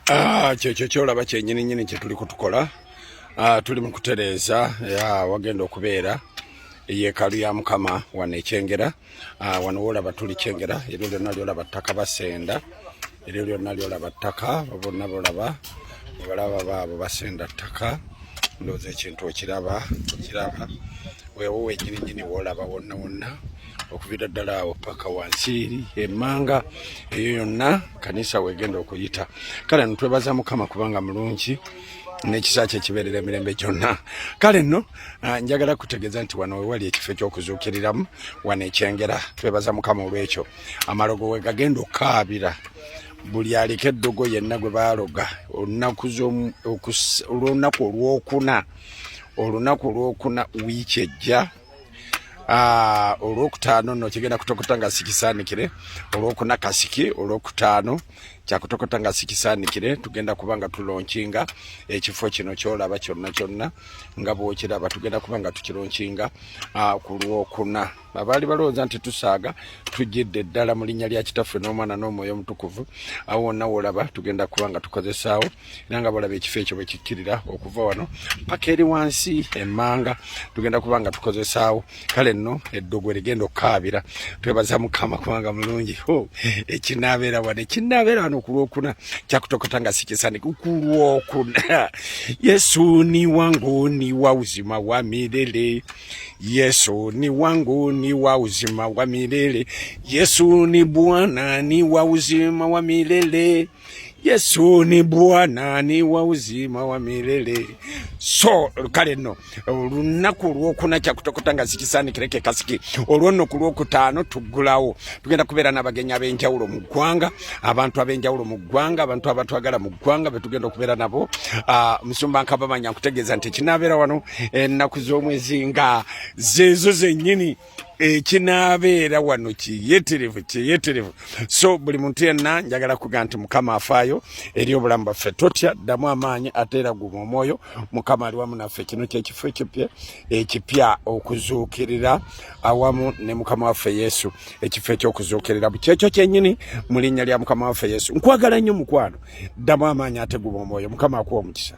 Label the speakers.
Speaker 1: Ah, kyekyo kyolaba kyenyini nyini kyetuli kutukola. Ah, tuli mu kutereeza wagenda okubeera yeekaalu ya Mukama wano ekyengera. Ah, wano wolaba tuli Kyengera, eryo lyonna lyolaba ttaka basenda, eryo lyonna lyolaba ttaka, bonna bolaba obalaba baabo basenda ttaka. Ndowooza ekintu okiraba, okiraba weewo wenyini nyini wolaba wonna wonna okuviira ddala awo paka wansi eri emmanga eyo yonna kanisa wegenda okuyita. Kale no twebaza Mukama kubanga mulungi n'ekisa kye kibeerera emirembe gyonna. Kale nno njagala kutegeeza nti wano wewali ekifo ekyokuzuukiriramu wano ekyengera. Twebaza Mukama olw'ekyo. Amalogo we gagenda okukaabira buli aliko eddogo yenna gwe baaloga olunaku olwokuna, olunaku olwokuna wiiki ejja. Olwokutaano nno kigenda kutokota nga sikisaanikire, olwokuna kasiki, olwokutaano kyakutokota nga sikisaanikire. Tugenda kuba nga tulonkinga ekifo kino kyolaba kyonna kyonna nga bwokiraba, tugenda kuba nga tukilonkinga ku lwokuna. Abaali balowooza nti tusaaga, tujjidde ddala mu linnya lya Kitaffe n'Omwana n'Omwoyo Omutukuvu. Awo wonna wolaba tugenda kuba nga tukozesaawo, era nga balaba ekifo ekyo bwe kikkirira okuva wano paka eri wansi emmanga, tugenda kuba nga tukozesaawo. Kale nno eddogo erigenda okukaabira. Twebaza Mukama kubanga mulungi. Ekinaabeera wano, ekinaabeera wano ku lwokuna kyakutokota nga sikisani ku lwokuna. Yesu ni wangu ni wa uzima wa milele, Yesu ni wangu ni wa uzima wa milele, Yesu ni Bwana ni wa uzima wa milele, Yesu ni Bwana ni wa uzima wa milele. So kale nno olunaku olwokuna kyakutokota nga sikisaanikireke kasiki. Olwo nno ku lwokutaano tuggulawo, tugenda kubeera n'abagenyi ab'enjawulo mu ggwanga, abantu ab'enjawulo mu ggwanga, abantu abatwagala mu ggwanga betugenda okubeera nabo. Musumba Nkabamanya nkutegeeza nti ekinaabeera wano ennaku z'omwezi nga zeezo zennyini, ekinaabeera wano kiyeterevu, kiyeterevu. So buli muntu yenna njagala kuga nti Mukama afaayo eri obulamu bwaffe. Totya, ddamu amaanyi ate era guma omwoyo, Mukama ali wamu naffe. Kino kyekifo ekipya, ekipya okuzuukirira awamu ne Mukama waffe Yesu, ekifo ekyokuzuukirira kyekyo kyennyini mu linnya lya Mukama waffe Yesu. Nkwagala nnyo mukwano, ddamu amaanyi ate guma omwoyo. Mukama akuwa omukisa.